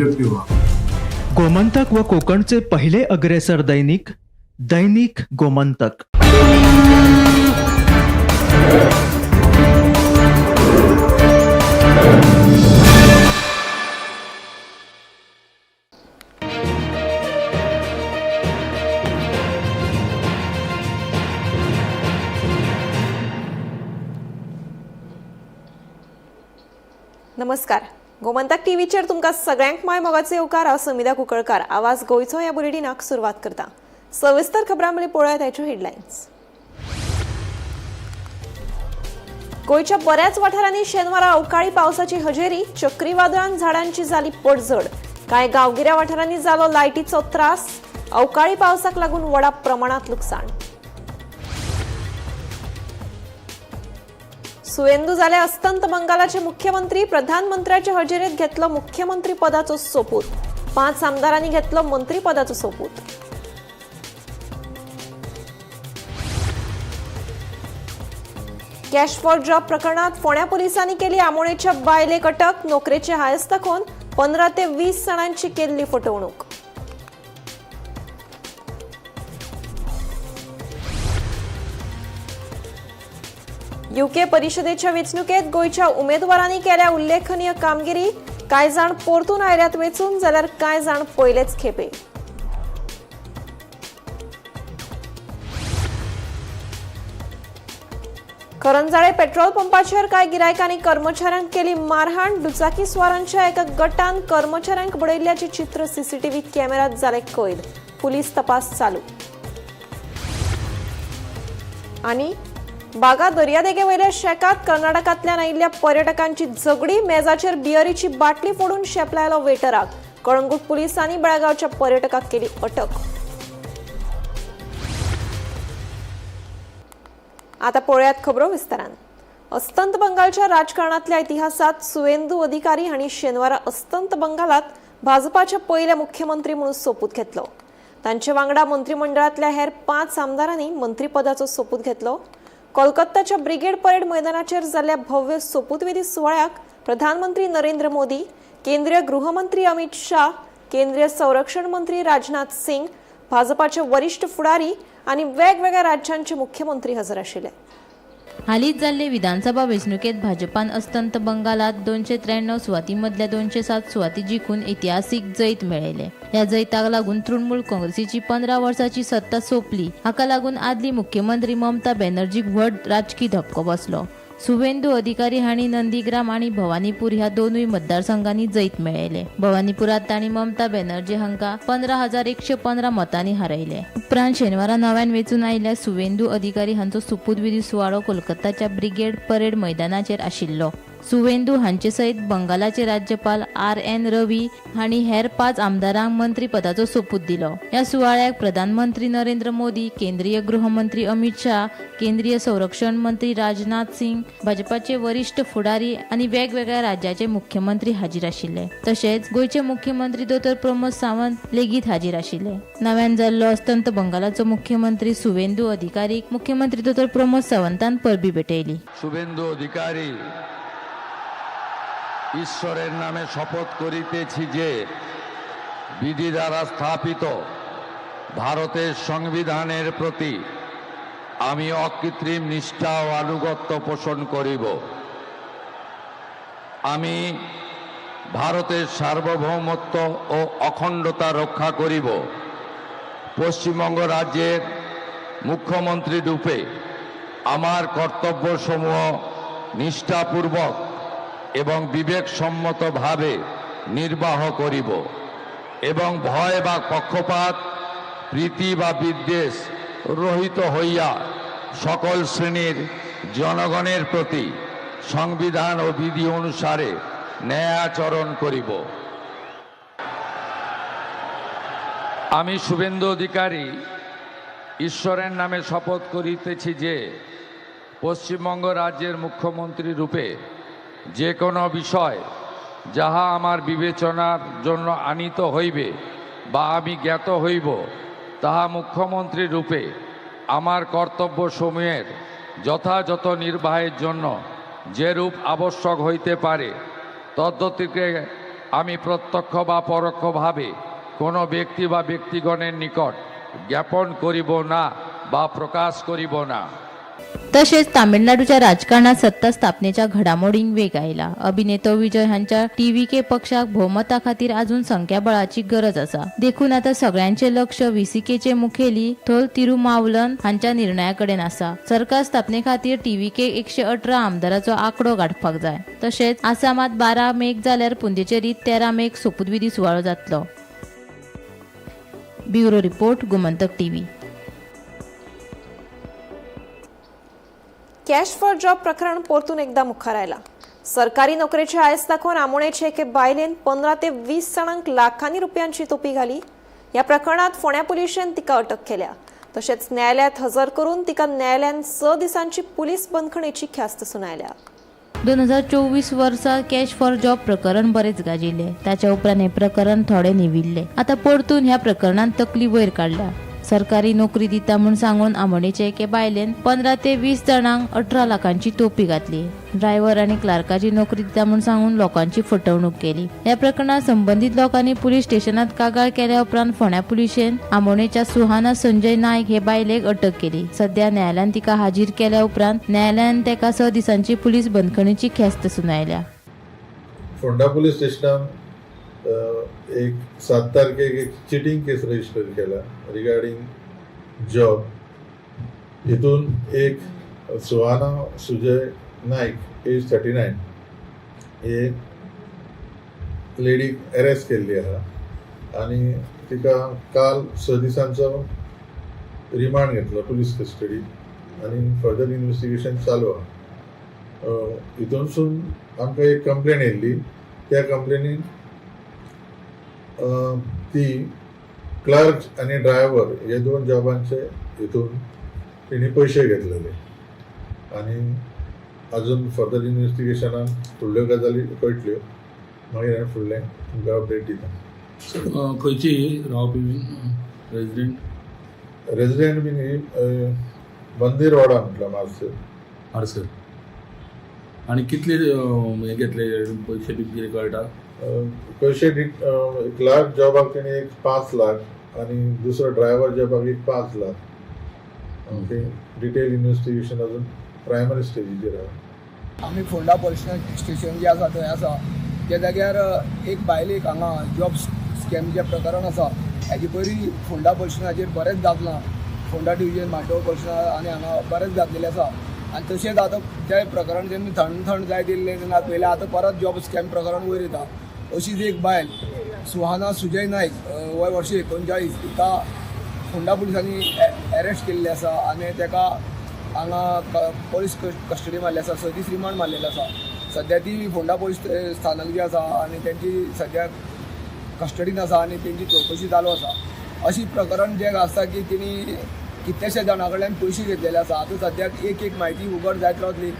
BJP. Gomantak व कोकणचे पहिले अग्रेसर दैनिक, दैनिक गोमंतक. नमस्कार, गोमंतक टीव्हीचेर तुमकां सगळ्यांक माय मोगाचे येवकार. हांव समिधा कुंकळकार. आवाज गोंयचो ह्या बुलेटिनाक सुरवात करता. सविस्तर खबरां मदीं पळोवया ताच्यो हेडलायन्स. गोंयच्या बऱ्याच वाठारांनी शेनवारा अवकाळी पावसाची हजेरी. चक्रीवादळान झाडांची जाली पडझड. कांय गांवगिऱ्या वाठारांनी जालो लायटीचो त्रास. अवकाळी पावसाक लागून व्हडा प्रमाणात लुकसाण. सुवेंदू जाले अस्तंत बंगालाचे मुख्यमंत्री. प्रधानमंत्र्याच्या हजेरीत घेतलो मुख्यमंत्री पदाचो सोपूत. 5 आमदारांनी घेतलो मंत्रीपदाचो सोपूत. कॅश फॉर जॉब प्रकरणात फोंड्या पोलिसांनी केली आमोणेच्या बायलेक अटक. नोकरेचे हायस दाखोवन 15 ते 20 जाणांची केल्ली फटवणूक. युके परिषदेच्या वेंचणुकेत गोंयच्या उमेदवारांनी केल्या उल्लेखनीय कामगिरी. कांय जाण परतून आयल्यात वेंचून, जाल्यार कांय जाण पयलेच खेपे. करंजाळे पेट्रोल पंपाचेर कांय गिरायकांनी कर्मचाऱ्यांक केली मारहाण. दुचाकी स्वारांच्या एका गटान कर्मचाऱ्यांक बडयल्ल्याचे चित्र सीसीटीव्ही कॅमेऱ्यात जालें कैद. पुलीस तपास चालू. आणि बागा दर्यादेगे वयल्या शेकात कर्नाटकांतल्यान आयिल्ल्या पर्यटकांची झगडी. मेजाचेर बियरीची बाटली फोडून शेपलायलो वेटराक. कळंगूट पुलिसांनी बेळगांवच्या पर्यटकाक केली अटक. आता पळयात खबरो विस्तारान. अस्तंत बंगालच्या राजकारणातल्या इतिहासात सुवेंदू अधिकारी हांणी शेनवारा अस्तंत बंगालात भाजपाचे पयले मुख्यमंत्री म्हणून सोपूत घेतलो. तांचे वांगडा मंत्रिमंडळातल्या हेर 5 आमदारांनी मंत्रीपदाचो सोपूत घेतलो. कोलकाताच्या ब्रिगेड परेड मैदानाचेर जाल्ल्या भव्य सोपूतविधी सुवाळ्याक प्रधानमंत्री नरेंद्र मोदी, केंद्रीय गृहमंत्री अमित शाह, केंद्रीय संरक्षण मंत्री राजनाथ सिंग, भाजपाचे वरिष्ठ फुडारी आनी वेगवेगळ्या राज्यांचे मुख्यमंत्री हजर आशिल्ले. हालींच जाल्ले विधानसभा वेंचणुकेंत भाजपान अस्तंत बंगालात 293 सुवाती मदल्या 207 सुवाती जिखून इतिहासीक जैत मेळयलें. ह्या जैताक लागून तृणमूल काँग्रेसीची 15 वर्सांची सत्ता सोंपली. हाका लागून आदली मुख्यमंत्री ममता बॅनर्जीक व्हड राजकी धपको बसलो. सुवेंदू अधिकारी हांणी नंदीग्राम आनी भवानीपूर ह्या दोनूय मतदारसंघांनी जैत मेळयलें. भवानीपुरात तांणी ममता बॅनर्जी हांकां 15,115 मतांनी हारयले. उपरांत शेनवारा नव्यान वेंचून आयिल्ल्या सुवेंदू अधिकारी हांचो सोपूतविधी सुवाळो कोलकाताच्या ब्रिगेड परेड मैदानाचेर आशिल्लो. सुवेंदू हांचे सयत बंगालाचे राज्यपाल आर.एन. रवी हांणी हेर 5 आमदारांक मंत्रीपदाचो सोपूत दिलो. ह्या सुवाळ्याक प्रधानमंत्री नरेंद्र मोदी, केंद्रीय गृहमंत्री अमित शाह, केंद्रीय संरक्षण मंत्री राजनाथ सिंग, भाजपाचे वरिष्ठ फुडारी आनी वेगवेगळ्या राज्याचे मुख्यमंत्री हाजीर आशिल्ले. तशेंच गोंयचे मुख्यमंत्री दोतोर प्रमोद सावंत लेगीत हाजीर आशिल्ले. नव्यान जाल्लो अस्तंत बंगालाचो मुख्यमंत्री सुवेंदू अधिकारीक मुख्यमंत्री दोतोर प्रमोद सावंतान परबी भेटयली. শুভেন্দু অধিকারী ঈশ্বরের নামে শপথ করিতেছি যে বিধি দ্বারা স্থাপিত ভারতের সংবিধানের প্রতি আমি অকৃত্রিম নিষ্ঠা ও আনুগত্য পোষণ করিব। আমি ভারতের সার্বভৌমত্ব ও অখণ্ডতা রক্ষা করিব। পশ্চিমবঙ্গ রাজ্যের মুখ্যমন্ত্রী রূপে আমার কর্তব্যসমূহ নিষ্ঠাপূর্বক এবং বিবেকসম্মতভাবে নির্বাহ করিব এবং ভয় বা পক্ষপাত, প্রীতি বা বিদ্বেষ রহিত হইয়া সকল শ্রেণীর জনগণের প্রতি সংবিধান ও বিধি অনুসারে ন্যায়াচরণ করিব। আমি শুভেন্দু অধিকারী ঈশ্বরের নামে শপথ করিতেছি যে পশ্চিমবঙ্গ রাজ্যের মুখ্যমন্ত্রী রূপে যে কোনো বিষয় যাহা আমার বিবেচনার জন্য আনিত হইবে বা আমি জ্ঞাত হইব, তাহা মুখ্যমন্ত্রী রূপে আমার কর্তব্যসমূহের যথাযথ নির্বাহের জন্য যেরূপ আবশ্যক হইতে পারে তদ্দতিকে আমি প্রত্যক্ষ বা পরোক্ষভাবে কোনো ব্যক্তি বা ব্যক্তিগণের নিকট জ্ঞাপন করিব না বা প্রকাশ করিব না। तशेंच तामिळनाडूच्या राजकारणात सत्ता स्थापनेच्या घडामोडींक वेग आयला. अभिनेतो विजय हांच्या टीव्हीके पक्षाक भोवमता खातीर अजून संख्याबळाची गरज आसा. देखून आता सगळ्यांचे लक्ष व्हीसीकेचे मुखेली थोल तिरुमावलन हांच्या निर्णया कडेन आसा. सरकार स्थापने खातीर टीव्हीके 118 आमदाराचो आंकडो गाठपाक जाय. तशेंच आसामात 12 मेक जाल्यार पुंदेचेरीत 13 मेक सोपूतविधी सुवाळो जातलो. Bureau report, Gomantak TV. Cash for job प्रकरण परतून एकदा मुखार आयला. सरकारी नोकरेचे आयस दाखोवन आमोणेचे एके बायलेन 15 ते 20 जाणांक लाखांनी रुपयांची तोपी घाली. ह्या प्रकरणात फोंड्या पुलिशेन तिका अटक केल्या. तशेंच न्यायालयात हजर करून तिका न्यायालयान 6 दिसांची पुलीस बंदखणीची ख्यास्त सुनायल्या. 2024 वर्सा कॅश फॉर जॉब प्रकरण बरेच गाजिल्लें. ताच्या उपरांत हें प्रकरण थोडें न्हिविल्लें. आतां परतून ह्या प्रकरणान तकली वयर काडल्या. सरकारी नोकरी दिता म्हूण सांगून आमोणेचे एके बायलेन 15 ते 20 जाणांक 18 लाखांची तोपी घातली. ड्रायव्हर आनी क्लार्काची नोकरी दिता म्हूण सांगून लोकांची फटवणूक केली. ह्या प्रकरणात संबंदीत लोकांनी पुलीस स्टेशनात कागाळ केल्या उपरांत फोंड्या पुलिशेन आमोणेच्या सुहाना संजय नायक हे बायलेक अटक केली. सध्या न्यायालयान तिका हाजीर केल्या उपरांत न्यायालयान ताका 6 दिसांची पुलीस बंदखणीची ख्यास्त सुनायल्या. फोंडा पुलीस स्टेशनान एक 7 तारखेक एक चिटींग केस रजिस्टर केला रिगार्डींग जॉब. हितून एक सुहाना सुजय नायक, एज 39, हे लेडीक अरेस्ट केल्ली आहा आनी तिका काल 6 दिसांचो रिमांड घेतलो पुलीस कस्टडी आनी फर्दर इन्वेस्टिगेशन चालू आहा. हितूनसून आमकां एक कंप्लेन येयल्ली. त्या कंप्लेनीन ती क्लर्क आनी ड्रायव्हर हे दोन जॉबांचे हितून तेणी पयशे घेतलेले आनी अजून फर्दर इन्वेस्टिगेशनान फुडल्यो गजाली कळटल्यो. मागीर हांवें फुडलें तुमकां अपडेट दिता. खंयची रावपी रेजिडेंट? रेजिडेंट बीन ही मंदीर वाडा म्हटल्यार मार्सेल. आरसेल. आनी कितले हे घेतले पयशे बी कितें कळटा? पयशे क्लर्क जॉबाक तेणी एक 5 लाख आनी दुसरो ड्रायव्हर जॉबाक एक 5 लाख. ओके, डिटेल इन्वेस्टिगेशन अजून प्रायमरी स्टेजीचेर आहा. आमी फोंडा पुलीस स्टेशन जे आसा थंय आसा. त्या जाग्यार एक बायलेक हांगा जॉब स्कॅम जे प्रकरण आसा, हेजे पयलीं फोंडा पुलीस स्टेशनाचेर बरेंच गाजलां. फोंडा डिविजन, मांडोळ पुलीस स्टेशन आनी हांगा बरेंच गाजलेलें आसा. आनी तशेंच आतां तें प्रकरण जेन्ना थंड थंड जायत येयल्लें तेन्ना पयलें आतां परत जॉब स्कॅम प्रकरण वयर येता. अशीच एक बायल सुहाना सुजय नायक, वय वर्ष 39, हिका फोंडा पुलिसांनी अरेस्ट केल्लें आसा आनी तेका हांगा पोलीस कस्टडी मारली आसा. 6 दीस रिमांड मारलेलो आसा. सद्या ती फोंडा पोलीस स्थानक जी आसा आनी तेंची सद्या कस्टडीन आसा आनी तेंची चवकशी चालू आसा. अशी प्रकरण जें आसा की तेणी कितल्याश्या जाणां कडल्यान पयशे घेतलेले आसा. आतां सद्याक एक एक म्हायती उगड जायत रावतली.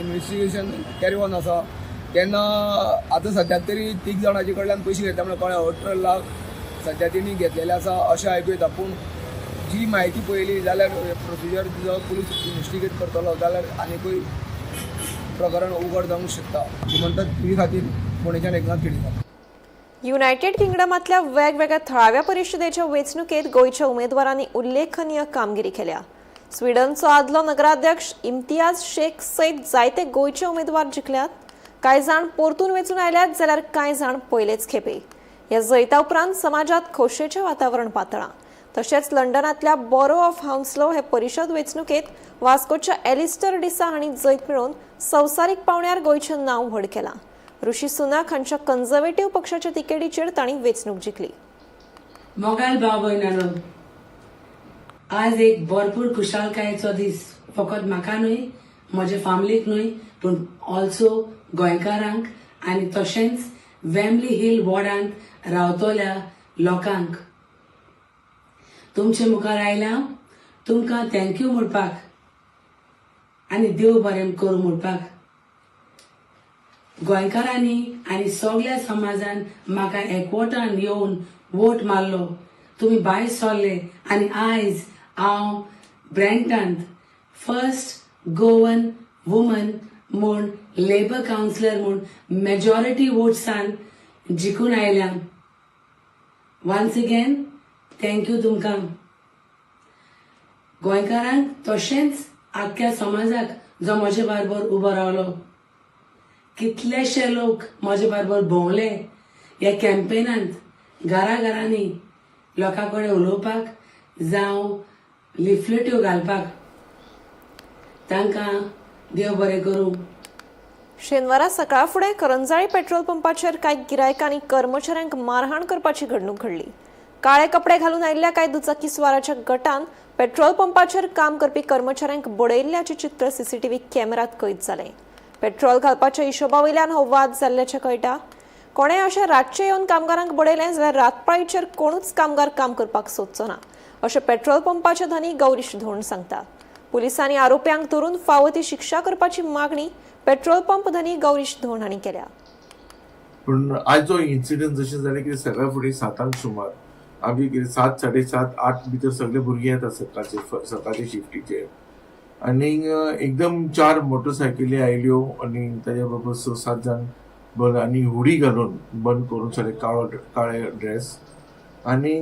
इन्वेस्टिगेशन कॅरी ऑन आसा. तेन्ना आतां सद्याक तरी तीग जाणांचे कडल्यान पयशे घेतले म्हणून कळ्ळें. 18 लाख सद्या तेणी घेतलेले आसा अशें आयकूं येता. पूण जी म्हायती पळयली जाल्यार प्रोसिजर जो पुलीस इन्वेस्टिगेट करतलो जाल्यार आनिकूय प्रकरण उगड जावंक शकता. गोमंतक टीव्ही खातीर फोंडेच्यान एकनाथ खेडेकर. युनायटेड किंगडमांतल्या वेगवेगळ्या थळाव्या परिशदेच्या वेंचणुकेत गोंयच्या उमेदवारांनी उल्लेखनीय कामगिरी केल्या. स्विडनचो आदलो नगराध्यक्ष इम्तियाज शेख सयत जायते गोंयचे उमेदवार जिखल्यात. कांय जाण परतून वेंचून आयल्यात जाल्यार कांय जाण पयलेच खेपे. ह्या जैता उपरांत समाजात खोशेचें वातावरण पातळां. तशेंच लंडनांतल्या बोरो ऑफ हाउन्सलो हे परिशद वेंचणुकेत वास्कोच्या एलिस्टर डिसा हांणी जैत मेळोवन संवसारीक पावंड्यार गोंयचें नांव व्हड केलां. ऋषी सुनाक हांच्या कन्झर्वेटिव्ह पक्षाच्या तिकेटीचेर तांणी वेंचणूक जिखली. मोगाल भाव भयणानो, आज एक भरपूर खुशालकायेचो दीस, फकत म्हाका न्हय, म्हज्या फामिलीक न्हय, पूण ऑल्सो गोंयकारांक आनी तशेंच वेम्बली हिल वॉर्डांत रावतल्या लोकांक. तुमचे मुखार आयला तुमकां thank you म्हणपाक आनी देव बरें करूं म्हणपाक. गोंयकारांनी आनी सगल्या समाजान म्हाका एकवटान येवन वोट मारलो. तुमी भायर सरले आनी आयज हांव ब्रँटांत फर्स्ट गोवन वुमन म्हूण लेबर कावन्सिलर म्हूण मेजॉरिटी वोट्सान जिखून आयल्या. वन्स अगेन thank you तुमकां गोंयकारांक, तशेंच आख्ख्या समाजाक जो म्हजे बारबर उबो रावलो. कितलेशे लोक म्हजे बारबर भोंवले ह्या कॅम्पेनांत, घरा घरांनी लोकां कडेन उलोवपाक जावं लिफलेट्यो घालपाक. तांकां देव बरें करूं. शेनवारा सकाळ फुडें करंजाळी पेट्रोल पंपाचेर कांय गिरायकांनी कर्मचाऱ्यांक मारहाण करपाची घडणूक घडली. काळे कपडे घालून आयिल्ल्या कांय दुचाकी स्वाराच्या गटान पेट्रोल पंपाचेर काम करपी कर्मचाऱ्यांक बडयल्ल्याचें चित्र सीसीटीव्ही कॅमेऱ्यात कैद जालें. पेट्रोल घालपाच्या हिशोबा वयल्यान हो वाद जाल्ल्याचें कळटा. कोणेय अशें रातचें येवन कामगारांक बडयलें जाल्यार रातपाळीचेर कोणूच कामगार काम करपाक सोदचो ना, अशें पेट्रोल पंपाचे धनी गौरीश धोंड सांगता. पुलिसांनी आरोप्यांक धरून फावो ती शिक्षा करपाची मागणी पेट्रोल पंप धनी गौरीश धोंड हांणी केल्या. पूण आज जो इन्सिडंट जशें जालें की सकाळ फुडें 7 सुमार आमी कितें 7, 7:30, 8 भितर सगळे भुरगीं येता सकाळचे सकाळचे शिफ्टीचेर आनी एकदम चार मोटरसायकली आयल्यो आनी ताच्या बरोबर स सात जाण बंद आनी हुडी घालून बंद करून सगळे काळो काळे ड्रेस आनी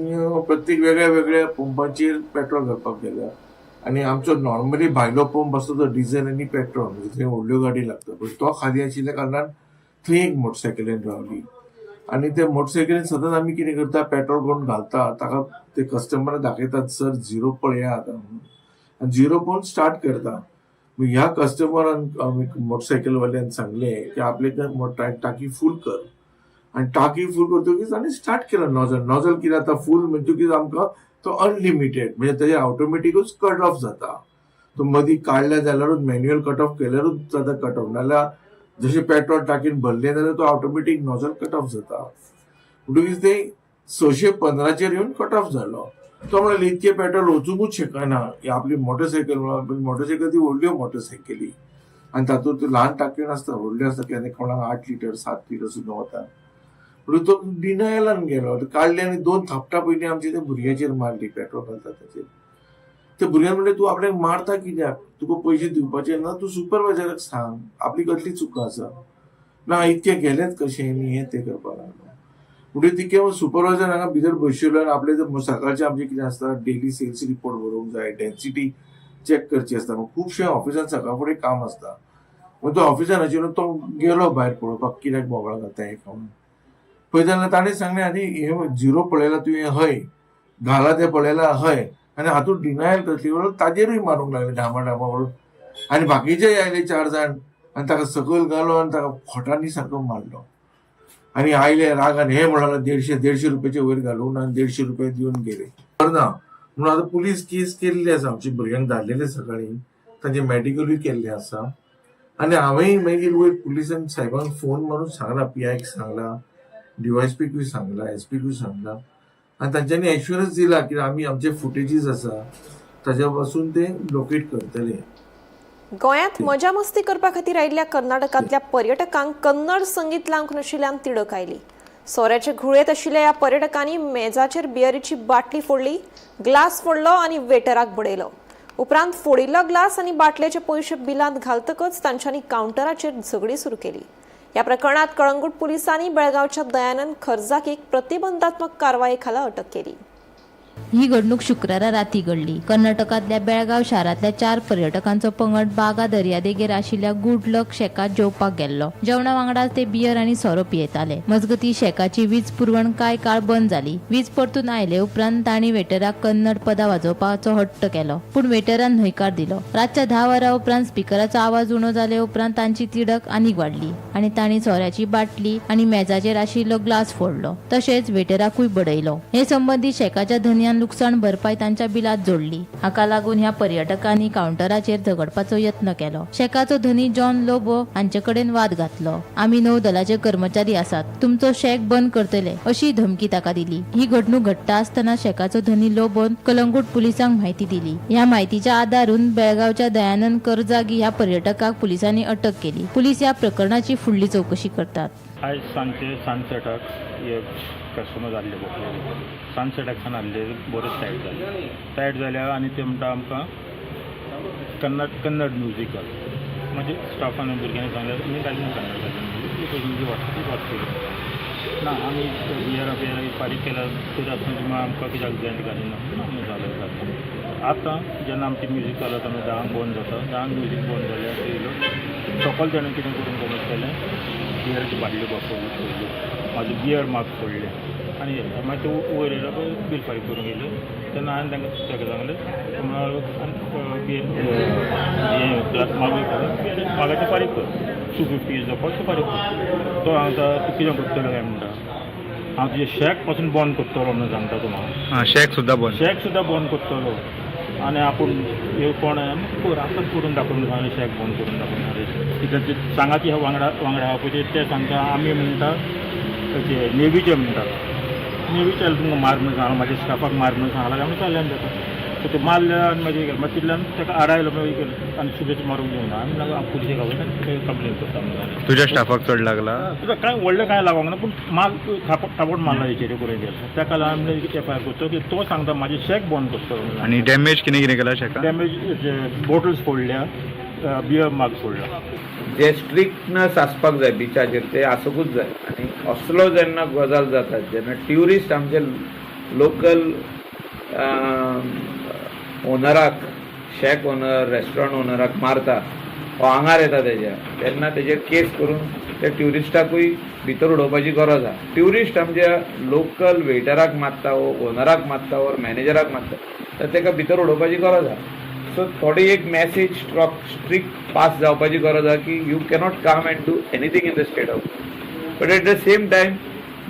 प्रत्येक वेगळ्या वेगळ्या पंपाचेर पेट्रोल घालपाक गेल्या. आनी आमचो नॉर्मली भायलो पंप आसता तो डिझेल आनी पेट्रोल, म्हणजे थंय व्हडल्यो गाडी लागता, पण तो खाली आशिल्ल्या कारणान थंय एक मोटरसायकलीन रावली आनी ते मोटरसायकलीन सदांच आमी कितें करता, पेट्रोल करून घालता, ताका ते कस्टमराक दाखयतात, सर, झिरो पळया आतां म्हणून, आनी झिरो पळोवन स्टार्ट करता. ह्या कस्टमरान, मोटरसायकलवाल्यान सांगलें की आपले टाकी फूल कर आनी टाकी फूल करतकीच आनी स्टार्ट केलो नॉझल. नॉझल कितें जाता, फूल म्हणटकीच आमकां तो अनलिमिटेड, म्हणजे तेजे ऑटोमॅटिकूच कट ऑफ जाता. तो मदीं काडल्या जाल्यारूच, मॅन्युअल कट ऑफ केल्यारूच जाता कट ऑफ, नाल्यार जशें पेट्रोल टाकीन भरलें जाल्यार तो ऑटोमॅटीक नॉझल कट ऑफ जाता. म्हणटकीच ते 615चेर येवन कट ऑफ जालो. तो म्हणले, इतकें पेट्रोल वचुंकूच शकना. ही आपली मोटरसायकल, मोटरसायकल ती व्हडल्यो मोटरसायकली आनी तातूंत ल्हान टाकयो नासता, व्हडल्यो आसता. केन्ना कोणाक 8 लिटर, 7 लिटर सुद्दां वता. म्हणून तो डिनायलान गेलो. काडले आनी दोन थापटां पयलीं आमच्या त्या भुरग्याचेर मारली, पेट्रोल घालता ताचेर. त्या भुरग्यान म्हणलें, तूं आपल्याक मारता कित्याक? तुका पयशे दिवपाचे ना, तूं सुपरवायझराक सांग, आपली कसली चूक आसा. ना, इतकें गेलेच कशें न्ही, हें तें करपाक लागलो. म्हणटकीर तिके सुपरवायझर हांगा भितर बशिल्लो आनी आपले ते सकाळचे आमचे कितें आसता, डेली सेल्स रिपोर्ट बरोवंक जाय, डेन्सिटी चॅक करची आसता, खुबशे ऑफिसान सकाळ फुडें काम आसता. मागीर तो ऑफिसान आशिल्लो, तो गेलो भायर पळोवपाक कित्याक बोवाळ घालता हें म्हणून. पळयता जाल्यार ताणें सांगलें, आनी हें झिरो पळयला तुवें? हय. घाला तें पळयला? हय. आनी हातूंत डिनायल कसली? ताजेरूय मारूंक लागले ढामा ढामा म्हणून. आनी बाकीचे आयले चार जाण आनी ताका सकयल घालो आनी ताका खोटांनी सारको मारलो. आनी आयले रागान, हे म्हणाले, 150 150 रुपयाचे वयर घालून आनी 150 रुपये दिवन गेले. ना म्हणून आतां पुलीस केस केल्ली आसा. आमच्या भुरग्यांक धाडलेले सकाळी, तांचे मेडिकलूय केल्लें आसा. आनी हांवेंय मागीर वयर पुलिसान साहेबांक फोन मारून सांगला, पीआयक सांगला, डीवायएसपीकूय सांगला, एसपीकूय सांगला आनी तांच्यांनी एश्युरन्स दिला की आमी आमचे फुटेजीस आसा, ताच्या पासून ते लोकेट करतले. गोंयांत मजा मस्ती करपा खातीर आयिल्ल्या कर्नाटकांतल्या पर्यटकांक कन्नड संगीत लावंक नाशिल्ल्यान तिडक आयली. सोऱ्याचे घुळेत आशिल्ल्या ह्या पर्यटकांनी मेजाचेर बियरीची बाटली फोडली, ग्लास फोडलो आनी वेटराक बडयलो. उपरांत फोडिल्लो ग्लास आनी बाटलेचे पयशे बिलांत घालतकच तांच्यांनी कावंटराचेर झगडी सुरू केली. ह्या प्रकरणात कळंगूट पुलिसांनी बेळगांवच्या दयानंद खरजाकीक प्रतिबंधात्मक कारवाये खाला अटक केली. ही घडणूक शुक्रारा राती घडली. कर्नाटकांतल्या बेळगाव शारांतल्या चार पर्यटकांचो पंगड बागा दर्यादेगेर आशिल्ल्या गुड लक शॅकात जेवपाक गेल्लो. जेवणा वांगडाच ते बियर आनी सोरो पियेताले. मजगती, शॅकाची वीज पुरवण कांय काळ बंद जाली. वीज परतून आयले उपरांत तांणी वेटराक कन्नड पदां वाजोवपाचो हट्ट केलो, पूण वेटरान न्हयकार दिलो. रातच्या 10 वरां उपरांत स्पिकराचो आवाज उणो जाले उपरांत तांची तिडक आनीक वाडली आनी तांणी सोऱ्याची बाटली आनी मेजाचेर आशिल्लो ग्लास फोडलो, तशेंच वेटराकूय बडयलो. हे संबंदी शॅकाच्या धनयान लुकसाण भरपाय तांच्या बिलात जोडली. हाका लागून ह्या पर्यटकांनी कावंटराचेर झगडपाचो यत्न केलो. शॅकाचो धनी जॉन लोबो हांचे कडेन वाद घातलो. आमी नौदलाचे कर्मचारी आसात, तुमचो शॅक बंद करतले, अशी धमकी ताका दिली. ही घडणूक घडटा आसतना शॅकाचो धनी लोबोन कलंगूट पुलिसांक म्हायती दिली. ह्या म्हायतीच्या आदारून बेळगावच्या दयानंद करजागी ह्या पर्यटकाक पुलिसांनी अटक केली. पुलीस ह्या प्रकरणाची फुडली चौकशी करतात. आयज सांजचे सनसेटाक हे कस्टमर आसले बोपळे. सनसेटाक सान आसले, बरेच टायट जाले. टायट जाल्या आनी ते म्हणटा, आमकां कन्नड कन्नड म्युजीक घाल. मागीर स्टाफान, भुरग्यांनी सांगलें, आमी घालना कन्नड घालना म्युजीक, हिंदी वाजता ती वाजतली. ना आमी बियरा बियरा फारीक केला तरी आसतना तुमी आमकां कित्याक बँड घालिना आमी जालें जाता. आतां जेन्ना आमची म्युजीक चलता आमी 10क बंद जाता, 10क म्युजीक बंद जाल्यार येयलो सकल तेणें कितें करून कमज केलें, बियराची बाटल्यो फोडल्यो पयल्यो, म्हाजो बियर माग फोडलें आनी मागीर ते वयर येयलो पळय बील फारीक करूंक येयले तेन्ना हांवें तांकां ताका सांगलें बियर हें ग्लास मागूय करून मागाचें फारीक कर, 250 is the cost फारीक कर. तो सांगता तूं कितें करतलो काय म्हणटा, हांव तुजें शॅक पासून बंद करतलो म्हणून सांगता तूं म्हाका. शॅक सुद्दां बंद, शॅक सुद्दां बंद करतलो आनी आपूण हे कोण कर आतां करून दाखय म्हणून सांगलें, शॅक बंद करून दाखय म्हणलें. तितले सांगाती वांगडा वांगडा आहा पळय ते सांगता आमी म्हणटा नेवीचे म्हणटा, नेवीचे तुमकां मार म्हणून सांगलां, म्हाज्या स्टाफाक मार म्हणून सांगलां काय म्हणून चालल्यान ताका. सो ते मारले आनी मागीर गेले, मागीर तितल्यान ताका आडायलो मागीर गेले आनी सुबेज मारूंक दिवना आमी पुलिशेक आपयता आनी कंप्लेन करता म्हणून. तुज्या स्टाफाक चड लागला? तुका कांय व्हडलें कांय लागोंक ना, पूण माल थापट मारला हेचेर करून गेलो. ताका लागून आमी एफ I R करचो की तो सांगता म्हाजें शॅक बंद करतलो. आनी डॅमेज कितें कितें केला शॅका? डॅमेज बॉटल्स फोडल्या, बियर माग फोडला. जे स्ट्रिक्टनस आसपाक जाय बिचाचेर ते आसूंकूच जाय. आनी असलो जेन्ना गजाल जाता जेन्ना ट्युरिस्ट आमचे लोकल ओनराक, शॅक ओनर, रेस्टॉरंट ओनराक मारता वो आंगार येता तेज्या, तेन्ना तेजेर केस करून त्या ट्युरिस्टाकूय भितर उडोवपाची गरज आसा. ट्युरिस्ट आमच्या लोकल वेटराक मारता वो ओनराक मारता वो मॅनेजराक मारता तर तेका भितर उडोवपाची गरज आसा. सो थोडी एक मॅसेज स्ट्रिक्ट पास जावपाची गरज आसा की you cannot come and do anything in the state of, but at the same time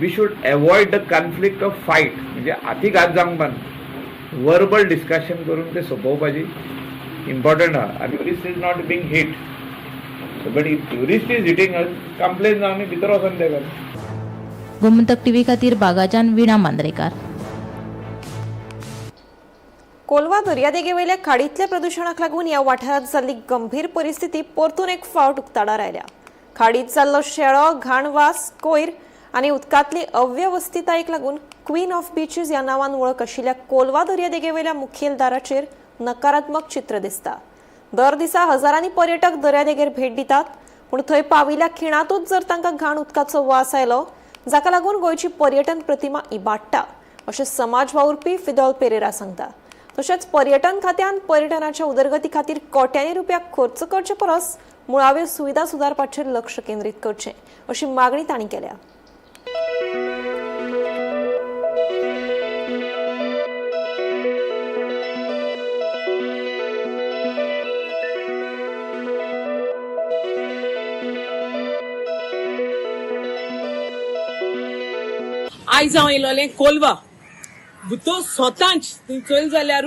we should avoid the conflict of fight. म्हणजे हाती घात जावंक ना, वर्बल डिस्कशन करून ते सोंपोवपाची इम्पॉर्टंट आहा. आनी tourist is not being hit, but if tourist is hitting us complain जावन आमी भितर वचोन तेका. गोमंतक टीव्ही खातीर बागाच्यान वीणा मांद्रेकार. कोलवा दर्यादेगेवयल्या खाडींतल्या प्रदुशणाक लागून ह्या वाठारांत जाल्ली गंभीर परिस्थिती परतून एक फावट उक्ताडार आयल्या. खाडींत जाल्लो शेळो, घाण वास, कोयर आनी उदकांतली अव्यवस्थितायेक लागून क्वीन ऑफ बिचीस ह्या नांवान वळख आशिल्ल्या कोलवा दर्यादेगेवयल्या मुखेल दाराचेर नकारात्मक चित्र दिसता. दर दिसा हजारांनी पर्यटक दर्यादेगेर भेट दितात, पूण थंय पाविल्ल्या खिणांतूच जर तांकां घाण उदकाचो वास आयलो जाका लागून गोंयची पर्यटन प्रतिमा इबाडटा अशें समाज वावुरपी फिदोल पेरेरा सांगता. तशेंच पर्यटन खात्यान पर्यटनाच्या उदरगती खातीर कोट्यांनी रुपया खर्च करचे परस मुळाव्यो सुविधा सुदारपाचेर लक्ष केंद्रीत करचें अशी मागणी तांणी केल्या. आयज हांव येयलोलें कोलवा तो स्वताच थंय चोयल जाल्यार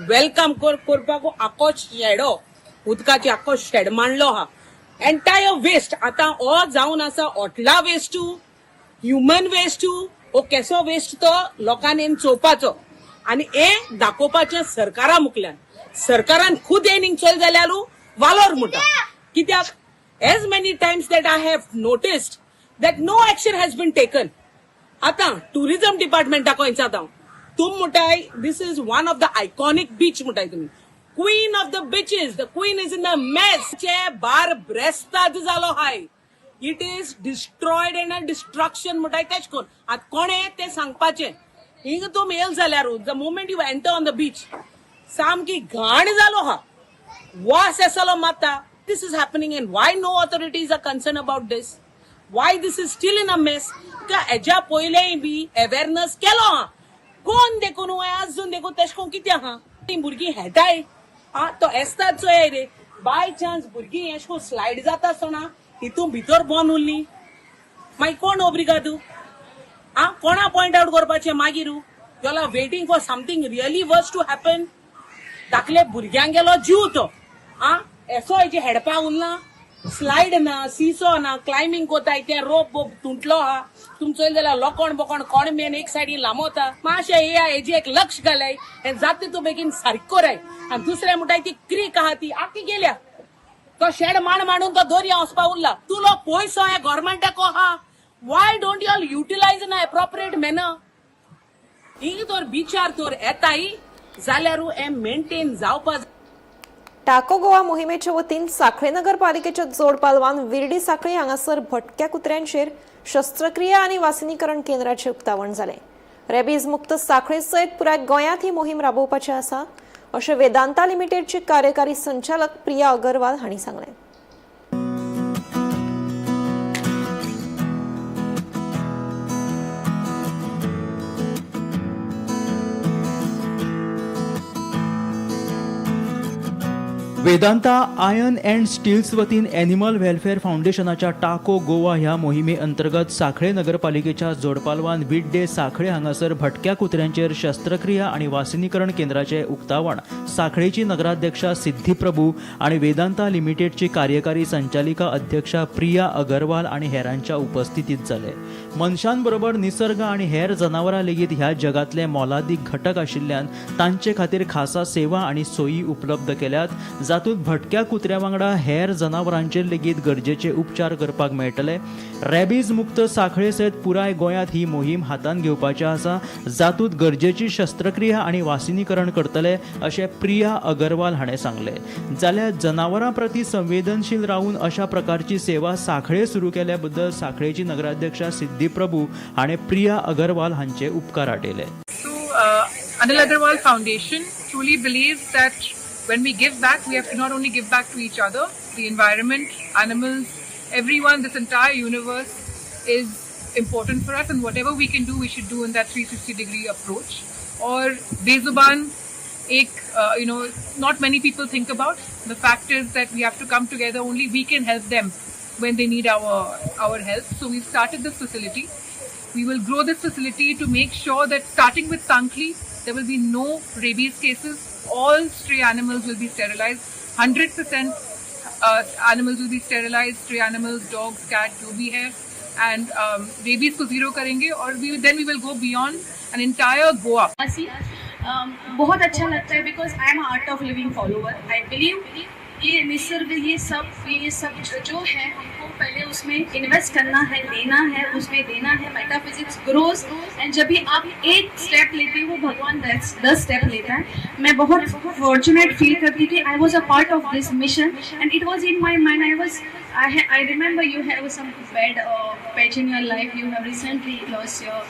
welcome करपाक आखो शेडो उदकाची आखो शेड मांडलो आहा. एंटायर वेस्ट आतां हो जावन आसा हॉटला वेस्टू, ह्युमन वेस्टू, हो केसो वेस्ट तो लोकांनी चोवपाचो आनी हें दाखोवपाचें सरकारा मुखल्यान. सरकारान खूद हें हिंग चोयल जाल्यार वालोर म्हणटा कित्याक as many times that I have noticed that no action has been taken. आतां टुरिझम डिपार्टमेंटाक विचारता हांव, तुम म्हणटाय this is one of the iconic beach म्हणटाय तुमी, queen of the beaches, the queen is in the mess. चे bar ब्रेस्ताद जालो हाय, it is destroyed and a destruction म्हणटाय तेश कोन आतां कोणें तें सांगपाचें. हिंग तुमी येयल जाल्यार the moment you enter on the beach सामकी घाण जालो हा, वास येसलो मारता. This is happening and why no authorities are concern about this, why this is still in a mess. हेज्या पयलेंय बी अवेरनस केलो हा कोण देखून अजून देखून तेश कोण कितें आहा. तीं भुरगीं हेटाय आ तो एसतात चोय रे, बाय चान्स भुरगीं एश कोन स्लायड जाता आसतना हितून भितर बंद उरली मागीर कोण ओब्रिगादू आ कोणा पॉयंट आवट करपाचें मागीर. You are waiting for something really worse to happen. धाकले भुरग्यांक गेलो जीव तो आ एसो हेजे हेडपा उरला, स्लायड ना, सीसो ना, क्लायबींग कोताय ते रोप बोप तुंटलो आहा. तुम चोयल जाल्यार लोकोण बोकोण कोण मेन एक सायडीन लांबोता. मातशें हे हेजे एक लक्ष घालाय, हें जाता तूं बेगीन सारकें कराय. आनी दुसरें म्हणटाय ती क्रीक आहा ती आख्खी गेल्या, तो शेड मांड मांडून तो दर्या वचपा उरला. तुलो पयसो हे गोवोरमेंटाक आहा, why don't you all utilise in a appropriate manner. ही तर बिचार तर येताय जाल्यार हें मेंटेन जावपा. टाको गोवा मोहिमेच्या वतीन साखळे नगरपालिकेच्या जोड पालवान विर्डी साखळी हांगासर भटक्या कुत्र्यांचेर शस्त्रक्रिया आनी वासिनीकरण केंद्राचें उक्तावण जालें. रेबीज मुक्त सांखळे सयत पुराय गोंयांत ही मोहीम राबोवपाची आसा अशें वेदांता लिमिटेडचे कार्यकारी संचालक प्रिया अगरवाल हांणी सांगलें. वेदांता आयर्न अँड स्टील्स वतीन एनिमल वेलफेअर फावंडेशनाच्या टाको गोवा ह्या मोहिमे अंतर्गत सांखळे नगरपालिकेच्या जोडपालवान विड्डे सांखळे हांगासर भटक्या कुत्र्यांचेर शस्त्रक्रिया आनी वासिनीकरण केंद्राचें उक्तावण सांखळेची नगराध्यक्षा सिद्धी प्रभू आनी वेदांता लिमिटेडची कार्यकारी संचालिका अध्यक्षा प्रिया अगरवाल आनी हेरांच्या उपस्थितीत जालें. मनशांबरोबर निसर्ग आनी हेर जनावरां लेगीत ह्या जगांतले मोलादीक घटक आशिल्ल्यान तांचे खातीर खासा सेवा आनी सोयी उपलब्ध केल्यात, जातूंत भटक्या कुत्र्या वांगडा हेर जनावरांचेर लेगीत गरजेचे उपचार करपाक मेळटले. रेबीज मुक्त सांखळे सयत पुराय गोंयांत ही मोहीम हातांत घेवपाची आसा, जातूंत गरजेची शस्त्रक्रिया आनी वासिनीकरण करतले अशें प्रिया अगरवाल हाणें सांगलें. जाल्यार जनावरां प्रती संवेदनशील रावून अशा प्रकारची सेवा सांखळे सुरू केल्या बद्दल सांखळेची नगराध्यक्षा सिद्धी प्रभू हाणें प्रिया अगरवाल हांचे उपकार आटयले. Anil Agarwal Foundation truly believes that when we give back, we have to not only give back to each other, the environment, animals, everyone, this entire universe is important for us, and whatever we can do, we should do in that 360-degree approach. Or Bezuban, ek, not many people think about. The fact is that we have to come together. Only we can help them when they need our help. So we've started this facility. We will grow this facility to make sure that starting with Sankhali, there will be no rabies cases. All stray animals will be sterilized. 100% animals will be sterilized. Stray animals, dogs, cat, जो भी है, and rabies co zero करेंगे और then we will go beyond an entire Goa. बहुत अच्छा लगता है because I am art of living follower. I believe ये निसर्ग, ये सब जो है हमको पहले उसमें इन्वेस्ट करना है, देना है, उसमें देना है. मेटाफिजिक्स ग्रोज एंड जब भी आप एक स्टेप लेते हो भगवान 10 स्टेप लेता है. मैं बहुत फॉर्चुनेट फील करती थी. I was a part of this mission and it was in my mind. I remember you have some bad patch in your life. You have recently lost your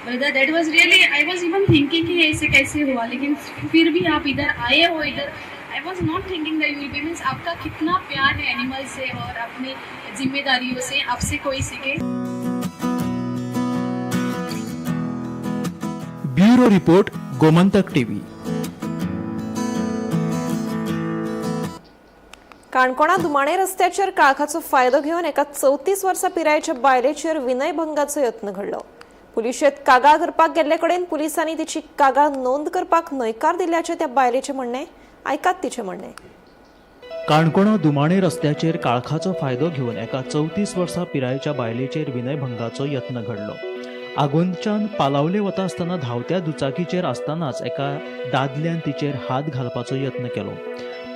brother. That was really, I was even thinking कि ऐसे कैसे हुआ, लेकिन फिर भी आप इधर आए हो. इधर I was not thinking that you will be, means आपका कितना प्यार है एनिमल से और अपनी जिम्मेदारियों से, आपसे कोई सीखे. Bureau report, Gomantak TV. काणकोणा दुमाणे रस्त्याचेर काळखाचो फायदो घेवन एका 34 वर्सां पिरायेच्या बायलेचेर विनयभंगाचो यत्न घडलो. पुलिशेंत कागाळ करपाक गेल्ले कडेन पुलिसांनी तिची कागाळ नोंद करपाक न्हयकार दिल्ल्याचें त्या बायलेचें म्हणणें. आयकात तिचें म्हणणें. काणकोणा दुमाणे रस्त्याचेर काळखाचो फायदो घेवन एका 34 वर्सां पिरायेच्या बायलेचेर विनयभंगाचो यत्न घडलो. आगोंदच्यान पालावले वता आसतना धांवत्या दुचाकीचेर आसतनाच एका दादल्यान तिचेर हात घालपाचो यत्न केलो.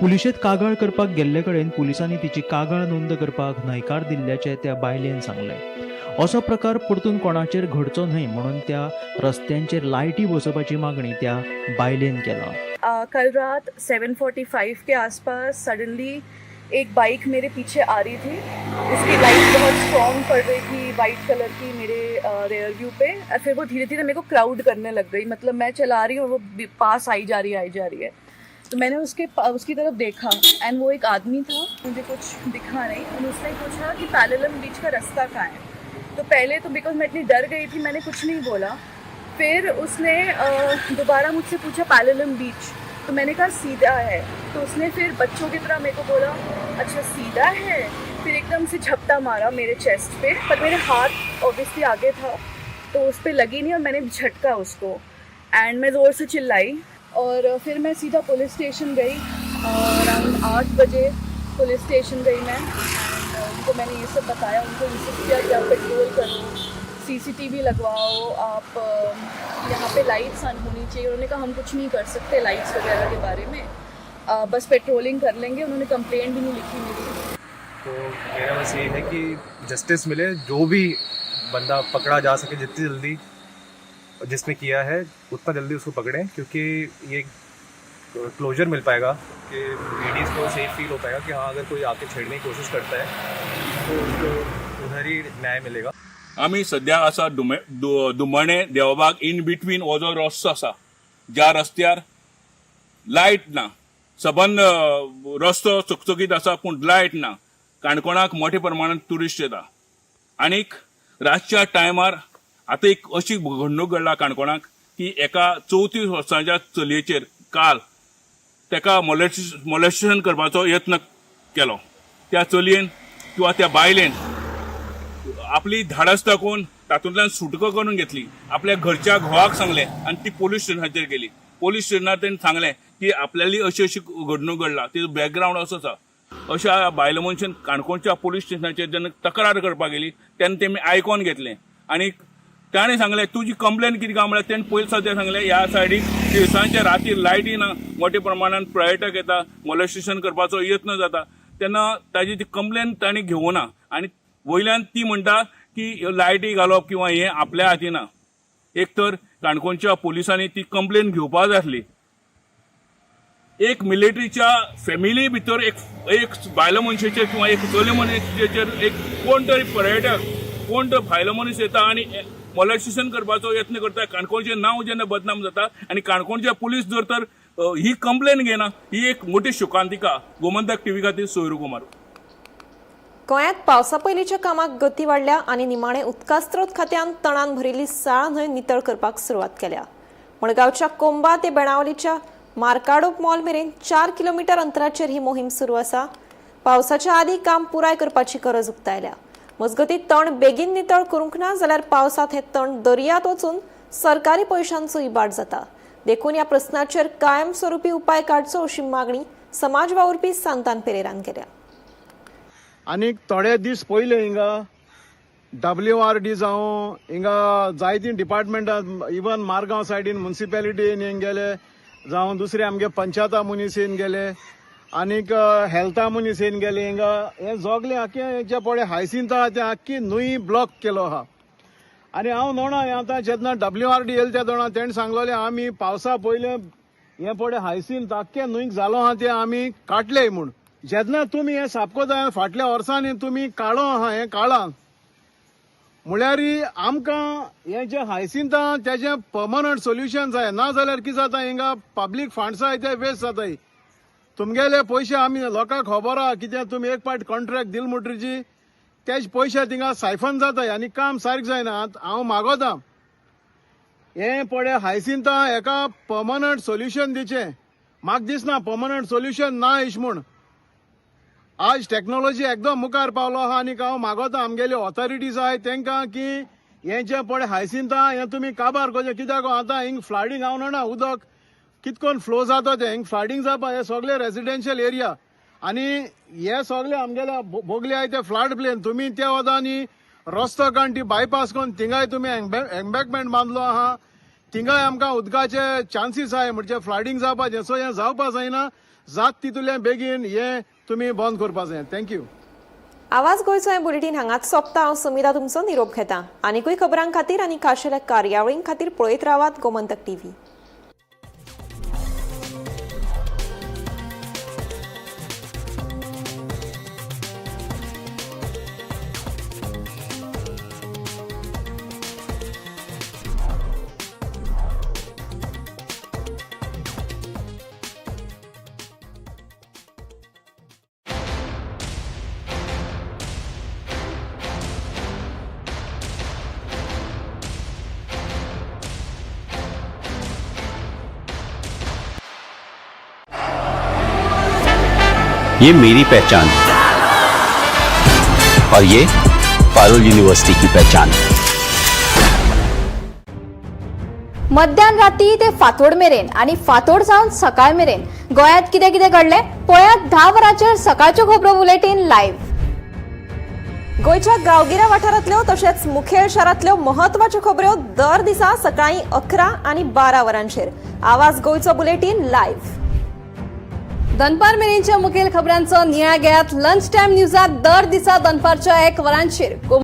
पुलिशेंत कागाळ करपाक गेल्ले कडेन पुलिसांनी तिची कागाळ नोंद करपाक न्हयकार दिल्ल्याचें त्या बायलेन सांगलें. असो प्रकार परतून कोणाचेर घडचो न्हय म्हणून त्या रस्त्यांचेर लायटी बसोवपाची मागणी त्या बायलेन केला. कल रात 7:45 के आसपास सडनली एक बाइक मेरे पीछे आ रही थी. उसकी लाइट बहुत स्ट्रॉन्ग पड़ रही थी, वाइट कलर की, मेरे रेयर व्यू पे. और फिर वो धीरे धीरे मेरे को क्राउड करने लग गई. मतलब मैं चला रही हूँ और वो पास आई जा रही है, आई जा रही है. तो मैंने उसकी तरफ देखा एंड वो एक आदमी था, मुझे कुछ दिखा नहीं. और उसने पूछा कि पैरेलम बीच का रास्ता कहाँ है. तो पहले तो because मैं इतनी डर गई थी मैंने कुछ नहीं बोला. फिर उसने दोबारा मुझसे पूछा पैरेलम बीच, तो मैंने कहा सीधा है. तो उसने फिर बच्चों की तरह मेरे को बोला अच्छा सीधा है. फिर एकदम से झपटा मारा मेरे चेस्ट पे, पर मेरे हाथ ऑब्वियसली आगे था तो उस पर लगी नहीं और मैंने झटका उसको एंड मैं ज़ोर से चिल्लाई. और फिर मैं सीधा पुलिस स्टेशन गई. अराउंड 8 बजे पुलिस स्टेशन गई मैं. उनको मैंने ये सब बताया, उनको इंसिस्ट किया कि आप पेट्रोल करो, सीसीटीवी लगवाओ, आप यहाँ पे लाइट्स होनी चाहिए. उन्होंने कहा हम कुछ नहीं कर सकते लाइट्स वगैरह के बारे में, बस पेट्रोलिंग कर लेंगे. उन्होंने कंप्लेंट भी नहीं लिखी मेरी. तो मेरा बस ये है कि जस्टिस मिले, जो भी बंदा पकड़ा जा सके जितनी जल्दी जिसने किया है उतना जल्दी उसको पकड़ें, क्योंकि ये क्लोजर मिल पाएगा कि लेडीज़ को सेफ फील हो पाएगा कि हाँ अगर कोई आके छेड़ने की कोशिश करता है तो उसको उधर ही न्याय मिलेगा. आमी सद्या आसा दुमणे देवबाग इन बिटवीन हो जो रस्तो आसा, ज्या रस्त्यार लायट ना, सबंद रस्तो चकचकीत आसा पूण लायट ना. काणकोणाक मोठ्या प्रमाणात ट्युरिस्ट येता आनीक रातच्या टायमार आतां एक अशी घडणूक घडला काणकोणाक की एका 34 वर्सांच्या चलयेचेर काल तेका मोलेस्टेशन करपाचो यत्न केलो. त्या चलयेन किंवा त्या बायलेन आपली धाडस दाखोवन तातूंतल्यान सुटका करून घेतली. आपल्या घरच्या घोवाक सांगलें आनी ती पोलीस स्टेशनाचेर गेली. पोलीस स्टेशनार तेणें सांगलें की आपल्याली अशी अशी घडणूक घडला, तिजो बॅकग्रावंड असो आसा. अशा बायल मनशेन काणकोणच्या पोलीस स्टेशनाचेर जेन्ना तक्रार करपाक गेली तेन्ना तेमी आयकोन घेतलें आनी ताणें सांगलें तुजी कंप्लेन कितें काय म्हळ्यार तेणें पयलीं सद्या सांगलें ह्या सायडीक दिवसांच्या राती लायटी ना, मोठ्या प्रमाणान पर्यटक येता, मोलेस्टेशन करपाचो यत्न जाता. तेन्ना ताजी ती कंप्लेन तांणी घेवना आनी वयल्यान ती म्हणटा की लायटी घालप किंवा हें आपल्या हाती ना. एक तर काणकोणच्या पोलिसांनी ती कंप्लेन घेवपा जाय आसली. एक मिलिटरीच्या फॅमिली भितर एक एक बायल मनशेचेर किंवा एक चले मनशेचेर एक कोण तरी पर्यटक कोण तर भायलो मनीस येता आनी मोलेस्टेशन करपाचो यत्न करता. काणकोणचें नांव जेन्ना बदनाम जाता आनी काणकोणचे पुलीस जर तर ही कंप्लेन घेना, ही एक मोठी शोकांतिका. गोमंतक टीव्ही खातीर सोयरू कुमार. गोंयांत पावसा पयलींच्या कामाक गती वाडल्या आनी निमाणे उदका स्रोत खात्यान तणान भरिल्ली साळ न्हंय नितळ करपाक सुरवात केल्या. मडगांवच्या कोंबा ते बेणावलीच्या मार्काडोप मॉल मेरेन 4 किलोमीटर अंतराचेर ही मोहीम सुरू आसा. पावसाच्या आदीं काम पुराय करपाची गरज उक्तायल्या. मजगतीं तण बेगीन नितळ करूंक ना जाल्यार पावसांत हें तण दर्यांत वचून सरकारी पयशांचो इबाड जाता. देखून ह्या प्रस्नाचेर कायमस्वरूपी उपाय काडचो अशी मागणी समाज वावुरपी सांतान पेरेरान केल्या. आनी थोडे दीस पयले हिंगा WRD जावं हिंगा जायतीं डिपार्टमेंटां इवन मारगांव सायडीन मुन्सिपेलिटीन येवन गेले जावं दुसरे आमगे पंचायता मनीस येवन गेले आनीक हेल्था मनीस येवन गेले. हिंगा हें जोगलें आख्खें जे पळय हायसिंता तें आख्खी न्हंय ब्लॉक केलो आहा. आनी हांव नोणा हें आतां जेन्ना WRD येयले त्या दोणा तेणें सांगलोलें आमी पावसा पयलें हें पळय हायसिंत आख्खें न्हंयक जालो आहा तें आमी काडलें म्हूण. जेन्ना तुमी हें सापको जाय फाटल्या वर्सांनी तुमी काळो आहा हें काळां म्हळ्यार आमकां हें जें हायसिंत आहा तेजें पर्मनंट सोल्युशन जाय. ना जाल्यार कितें जाता हिंगा पब्लीक फंड्स आहाय ते वेस्ट जाताय. तुमगेले पयशे आमी लोकांक खबर आहा कितें तुमी एक पाट कॉन्ट्रॅक्ट दिल म्हणटरीची तेज पयशे थिंगा सायफन जाताय आनी काम सारकें जायना. हांव मागोता हें पळय हायसिंत आहा हेका पर्मनंट सोल्युशन दिवचें. म्हाका दिसना पर्मनंट सोल्युशन ना अशें म्हूण. आज टॅक्नोलॉजी एकदम मुखार पावलो आहा आनी हांव मागोता आमगेली ऑथॉरिटीज आहाय तेंकां की हें जें पळय हायसिंत आहा हें तुमी काबार करचें. कित्याक आतां हिंग फ्लडिंग हांव जाणा उदक कितकोन फ्लो जाता तें हिंग फ्लडिंग जावपा हे सगळे रेसिडेन्शियल एरिया आनी हे सगळे आमगेले बोगले आहाय ते फ्लड प्लेन. तुमी त्या वदांनी रस्तो काडून ती बायपास करून थिंगाय तुमी एम्बॅकमेंट बांदलो आहा थिंगाय आमकां उदकाचे चान्सीस आहाय म्हणजे फ्लडिंग जावपाचें. सो हें जावपा जायना जात तितूंतल्यान बेगीन हें तुमी बंद करपा जाय. Thank you. आवाज गोंयचो हें बुलेटीन हांगाच सोंपता. हांव समिता तुमचो निरोप घेता. आनीकूय खबरां खातीर आनी खाशेल्या कार्यावळीं खातीर पळयत रावात गोमंतक टीव्ही. ये मेरी पहचान है और ये पारुल यूनिवर्सिटी की पहचान है. मध्यान राती ते फांतोड मेरेन आनी फांतोड जावन सकाळ मेरेन गोंयांत कितें कितें घडलें पळयात 10 वरांचेर सकाळच्यो खबरो बुलेटीन लायव्ह. गोंयच्या गांवगिऱ्या वाठारांतल्यो तशेंच मुखेल शारांतल्यो म्हत्वाच्यो खबऱ्यो दर दिसा सकाळीं 11 आनी 12 वरांचेर आवाज गोंयचो बुलेटीन लायव्ह. दनपार मेरेनच्या मुखेल खबरांचो नियाळ घेयात लंच टायम न्यूजात दर दिसा दनपारच्या 1 वरांचेर.